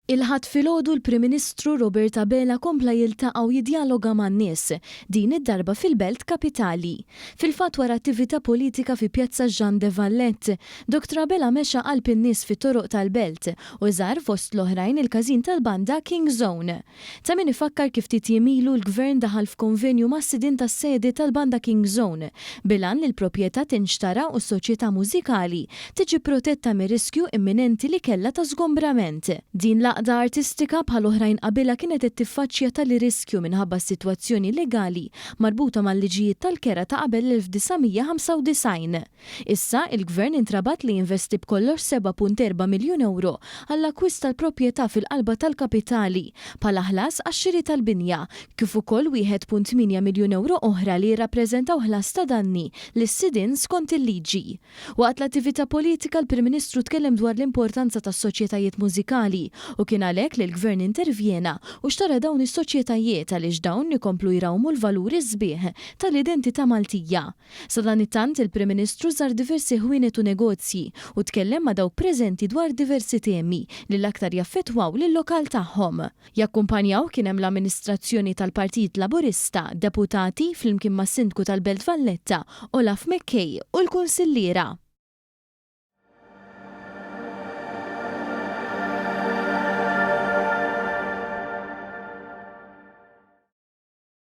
Il-Ħadd filgħodu l-Prim Ministru Robert Abela kompla jiltaqa' u jiddjaloga man-nies, din id-darba fil-belt kapitali. Fil-fatt wara attività politika fi Pjazza Jean de Valette, Dr Abela mexa qalb in-nies fit-toroq tal-belt u żar fost l-oħrajn il-każin tal-banda King's Own. Ta' min ifakkar kif ftit jiem ilu l-Gvern daħal f'konvenju mas-sidien tas-sede tal-banda King's Own bil-għan li l-proprjetà tinxtara u s-soċjetà mużikali tiġi protetta mir-riskju imminenti li kellha ta' żgombrament. Din l-għaqda artistika bħal oħrajn qabilha kienet qed tiffaċċja tali riskju minħabba s-sitwazzjoni legali marbuta mal-liġijiet tal-kera ta' qabel l-1995. Issa, il-Gvern intrabat li jinvesti b'kollox 7.4 miljun ewro għall-akkwist tal-proprjetà fil-qalba tal-kapitali bħala ħlas għax-xiri tal-binja, kif ukoll 1.8 miljun ewro oħra li jirrappreżentaw ħlas ta' danni lis-sidien skont il-liġi. Waqt l-attività politika l-Prim Ministru tkellem dwar l-importanza tas-soċjetajiet mużikali u kien għalhekk li l-Gvern intervjena u xtara dawn is-soċjetajiet għaliex dawn ikomplu jrawmu l-valuri sbieħ tal-identità Maltija. Sadanittant, il-Prim Ministru żar diversi ħwienet u negozji u tkellem ma' dawk preżenti dwar diversi temi li l-aktar jaffettwaw lil-lokal tagħhom. Jakkumpanjawh kien hemm l-amministrazzjoni tal-Partit Laburista, deputati, flimkien mas-Sindku tal-Belt Valletta, Olaf McKay u l-kunsilliera.